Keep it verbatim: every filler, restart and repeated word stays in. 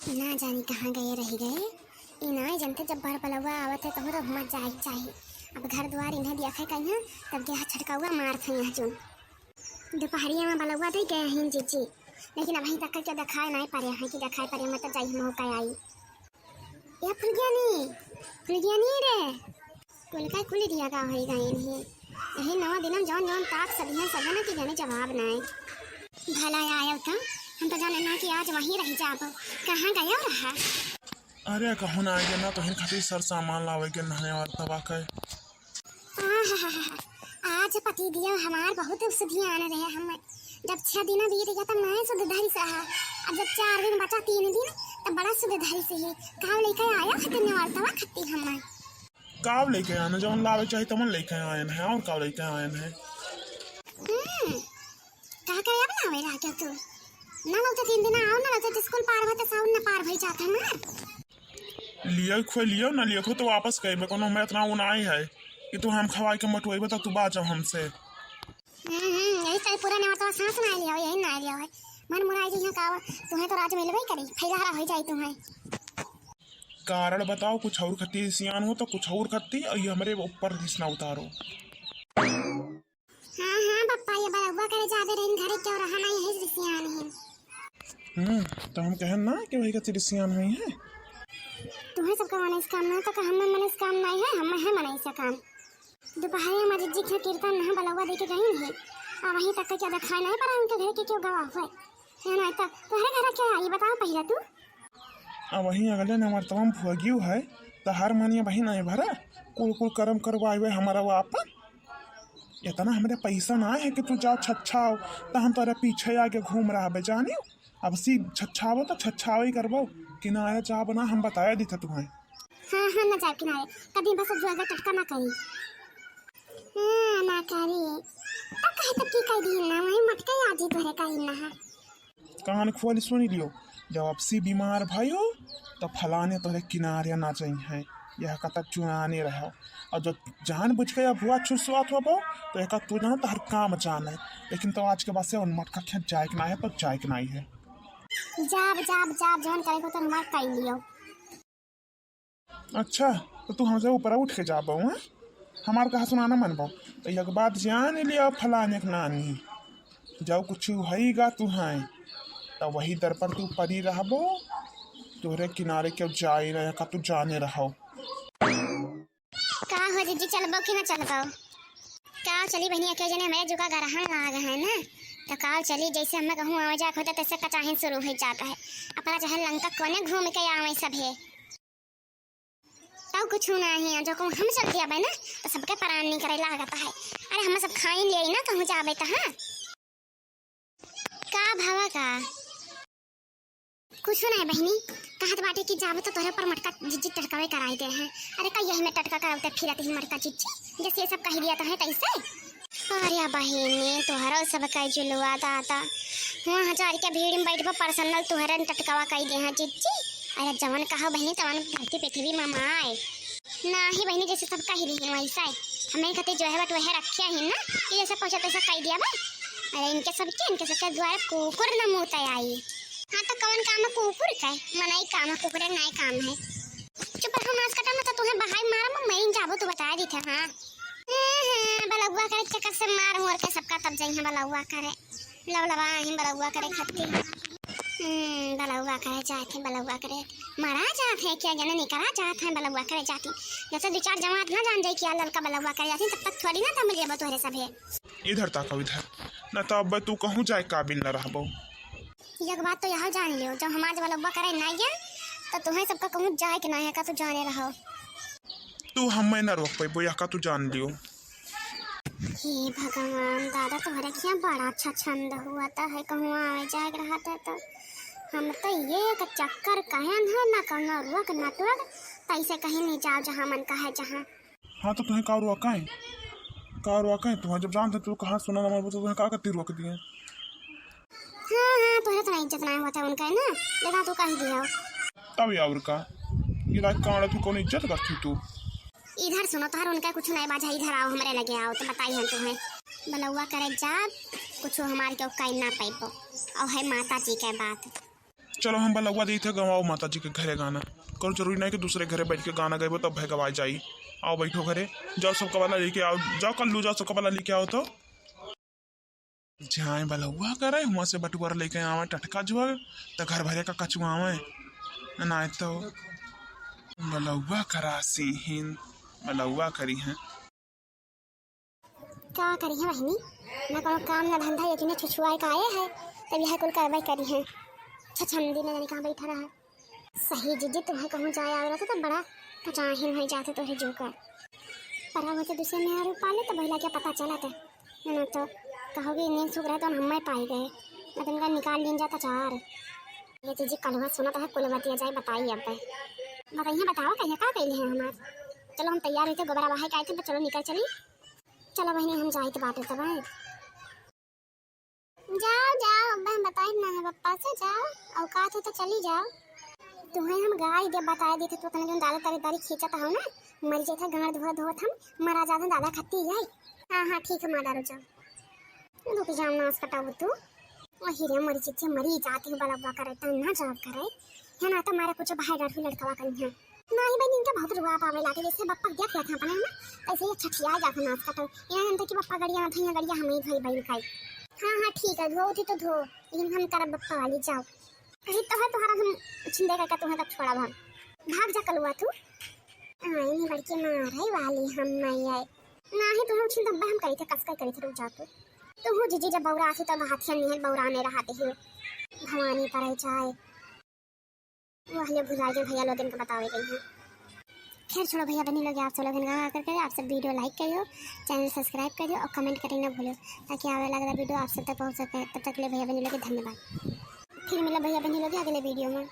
ना जानी कहाँ गए रहि गए। ई नाहीं जनते जब बड़ बलौआ आवत है तहूँ तो हुआँ जाए के चाही। अब घर दुआर इन्हें दिया खाए कहीं, तब देहा छटकौआ मारत है यहाँ जौन। दुपहरिया मा बलौआ दइ गए हैं जिज्जी, लेकिन अबहीं तक के देखाए नाहीं परे हैं कि देखाए परे, मतलब जाई मौका आई। ए फुलगियानी, फुलगियानी रे, कुल का कुल दिया का होई गए हैं। यही नवा दिनम जौन जौन ताक सदिहन सदन के जाने जवाब नाहीं। भला आयो तो, हम तो जाने ना कि आज वहीं रहि जाबो। कहाँ गयो रहा? अरे कहूँ ना आए ना, तोहन खातिर सर सामान लावे के नहाने वाला तबा के। आहाहाहा, आज पति दियो हमार बहुत सुधियान रहे। हम जब छह दिन बीत गया तब नाहीं सुध धरी सहा, अब जब चार दिन बचा, तीन दिन, तब बड़ा सुध धरी से ही। काव लेके आया खतरने वाला तबा खत्ती हम। काव लेके आना, जौन लावे चाही तमन लेके आयन है, और काव लेके आयन है। हम्म, का करे अब ना आवे रहा क्या तू? ना लगता तीन दिन आओ, ना लगता स्कूल पार होते साउन ना पार भई जात हमार। लियो खो लियो, ना लियो खो तो वापस कइबे, कोनो मैं इतना वो नाहीं है कि तू हम खवाई के मटुआइबे तो तू बाचो हमसे। हम्म, हम्म, यही सारी पूरा नेवरतवा सांस ना लियो, यही ना लियो है। मन मुराई जी यहाँ का, तुम्हें तो राज मिलबे करी, फैला रहा हो जाई तुम्हें। कारण बताओ, कुछ और खत्ती सियान हो तो कुछ और खत्ती, और ये हमरे ऊपर रिस ना उतारो। हाँ, हाँ, पप्पा, ये बलौआ करे जाबे रहिन घरे, क्यों रहा ना यही रिसियान है। हम्म, तो हम कहन ना कि वही का रिसियान हुई है। तुम्हें सबका मनई से काम ना, तो का हमें मनई से काम नाहीं है, हमें है मनई से काम। दुपहरिया मा जिज्जी के कीर्तन नहा बलौआ देके गई नहीं, और वहीं तक क्या देखाए नाहीं परा उनके घर के क्यों गवा हुए। है ना, तो तुम्हारे घर क्या आई, बताओ पहले तू। अब वहीं अगले नंबर तमाम भुअगियो है, तो हर मानिया वहीं नहीं भरा, कुल कुल करम करवाए हुए हमारा वो आपन। इतना हमरे पैसा ना है कि तू जाओ छच्छाओ, तो हम तोरे पीछे आके घूम रहा बे, जानियो। अब सी छच्छावो तो छच्छावो ही करबो, किनारे जाब ना, हम बताया दी था तुम्हें। हाँ, हाँ, ना जाब किनारे, कभी बस जुआ का टटका ना करी। हाँ, ना करी। तब कहे तब की कह दी ना, वही मटके आज ही तोरे कही ना है। कान खोल सुन लियो, जब अपसी बीमार भयो, तो फलाने तोहरे किनारे ना चाहिए, यह कतक चुनाने रहो। और जब जान बुझ के अब हुआ छुसवात हो पाओ, तो एक तू जान तो हर काम जान है, लेकिन तो आज के बाद से उन मटका खेत जाए के ना है, तो जाए के ना ही है। जाब, जाब, जाब, जौन करे को तो हमार कर लियो। अच्छा, तो तू हमसे ऊपर उठ के जाबो, हैं? हमार कहा सुनाना मनबो? तो एक बात जान लिया फलाने के नानी, जब कुछ होइगा तू हैं, तो वही दर पर तू परी रहबो, तोहरे किनारे क्यों जाए रहे का तू जाने रहो। का हो जिज्जी, चलबो कि ना चलबो? का चली बहनी, अके जने हमारे जुका गरहन लाग है ना, तो का चली, जैसे हमें कहूँ आवे जाए होता तैसे कचाहिन शुरू हो जाता है, अपना चाहे लंका कोने घूम के आवे सभे। तब कुछ ना है, जो कहूँ हम चल दिया ना, तो सबके परान नहीं करे लागत है। अरे हम सब खाई ले ना कहूँ जाबे तो, हाँ। का भावा का? कुछ ना है बहनी, कहत बाटे कि जाबे तो तोहरे पर मटका जिज्जी टटकावे कराई दे हैं। अरे का यही में टटका करावते फिरत ही मटका जिज्जी, जैसे ये सब कह दिया तो है तैसे। अरे बहिनी, तोहरो सब कई जुलवा दादा। हुआँ हजार के भीड़ में बैठ पर पर्सनल तोहरे न टटकावा कई दे हैं जिज्जी। अरे जवन कहो बहिनी, तवन धरती पृथ्वी में माए। नाही बहिनी, जैसे सब कही रही वैसा है। हमें खातिर जो है बट वह रखे ही ना, कि जैसे पहुँचा तैसा कई दिया बा। अरे इनके सबके, इनके सबके द्वारा कुकुर न मुँह आई। हाँ तो कवन काम है कुकुर का? मनई काम है, कुकुर नाई काम है। चुप रहो, नास कटा, मैं तो तुम्हें बहाई मारा, मैं मरी जाबो, तू बता दी थे, हाँ। हाँ, हाँ, बलौआ करे चक्कर से मार मोर के सबका तब जाई हैं बलौआ करे। लव लवा ही बलौआ करे खत्ती। हम्म, बलौआ करे जात हैं, बलौआ करे। मरा जात हैं, क्या जाने निकला जात हैं, बलौआ करे जाती। जब से दो चार जमात ना जान जाई क्या ललका बलौआ करे जाती, तब तक थोड़ी ना दम लेबो तोहरे सभे। इधर ताको, इधर। ना तो अब तू कहूँ जाए काबिल न रहबो। एक बात तो यह जान लियो, जब हमार जब लब्बा करे ना गया, तो तुम्हें सबका कहूँ जाए के ना है का, तू जाने रहो। तू हमें ना रोक पैबो, यह का तू जान लियो। हे भगवान, दादा तोहरे क्या बड़ा अच्छा छंद हुआ था है, कहूँ आवे जाए के रहत है तो हम तो ये एक चक्कर कहन है, ना कौनो रोक ना टोक, तैसे कहीं नहीं जाओ जहाँ मन का है जहाँ। हाँ, तो तुहें का रोका है? का रोका है? तुहें जब जानते तू कहाँ सुना ना मनबो, तो तुहें का करती रोक दिए? हाँ, हाँ, तोहरे तो इज्जत ना होता उनका, है ना? देखा, तू कह दिया। तब और का? ये राज कांड तू कौन इज्जत करती तू? इधर सुनो, तोहर उनका कुछ नहीं बाझा, इधर आओ, हमरे लगे आओ, तो बताई हम तुम्हें। बलौआ करे जाब, कुछ हमारे क्यों कह ना पाइबो। और है माता जी के बात। चलो हम बलौवा देइत है, गवाओ माता जी के घरे गाना। कौनो जरूरी नहीं कि दूसरे घरे बैठ के गाना गइबो तब है गवाए जाई। आओ बैठो घरे, जाओ सबका वाला लेके आओ, जाओ कल्लू जाओ सबका वाला लेके आओ तो। जाए बलौवा करे, हुआँ से बटुअर लेके आवे टटका जुआ, त घर भरे का कचुआवे। नाहीं तो बलौवा करा सीहिन, बलौवा करी हैं। का करी है बहिनी, ना कौनो काम ना धंधा, ये तीनों छुछुआए का आए है, तब यह कुल करवाई करी है। छछंदी न जाने कहाँ बैठा रहा। सही जीजी, तुम्हें कहूँ जाए आवे रहते तो बड़ा कचाहिन हो जाते तोहरे जो का। पर अब तो दूसरे में आरू पाले तो बहिला के पता चला था, ना तो कहोगे इन्हें सुख रहे तो हम पाई गए, ना तो इनका निकाल लीन जाता चार। ये जीजी कलवा सुना तो है कुल बतिया जाए बताई अब। बताइए बताओ कहिए का कैले हैं हमार। चलो हम तैयार हुई थे, गोबरा बाहर के आए थे, चलो निकल चली। चलो बहिनी, हम जाइत बाटे तब, हैं? जाओ, जाओ, अब हम बताइब ना है पप्पा से, जाओ, औकात हो तो चली जाओ। तुम्हें हम गाय दे बताए देते तो तने जोन दादा तारी दारी खींचत हो ना, मर जाता गांड धोत धोत हम मरा जाते दादा खत्ती है। हाँ, हाँ, ठीक है, माँ डारो जाओ। रुक जाओ, नास कटाओ तू। वही रे, मरी चित्ते मरी जाती हूँ, बलब्बा करे, तन ना जाब करे। है ना, तो मारे कुछ भाई डर लड़कवा कहीं है। नाही बहिनी, इनका बहुत रुआ पावे लागे, जैसे बप्पा के देख लेते अपने ना, ऐसे ही छठिया जाते नास कटाओ। इन्हें हम तो कि बप्पा गड़िया ना धइया, गड़िया हम ही धोई बहिन खाई। हाँ, हाँ, ठीक है, धो थी तो धो, लेकिन हम करब बप्पा वाली, जाओ। अरे तो है तुम्हारा हम छिंदे करके तुम्हें तक छोड़ा हम। भाग जा कलुआ तू। आई नहीं बड़की मार है वाली हम नहीं आए। नाही तुम्हें उछिन दब्बा हम करी थे, कसका करी थे, रुक जा तू। तो हो जीजी जब बौरा आसी तब हाथिया निहन बौरा ने रहा दे हो। भवानी पर है चाहे। वो हले भुला के भैया लोगन के बतावे गई है। खैर छोड़ो भैया बहनी लोग, आप सब लोगन का करके आप सब video like करियो, channel subscribe करियो और comment करना ना भूलियो, ताकि आवे वाला अगला video आप सब तक पहुँच सके। तब तक के लिए भैया बहनी लोग के धन्यवाद। फिर मिलो भैया बहनी लोग के अगले video में।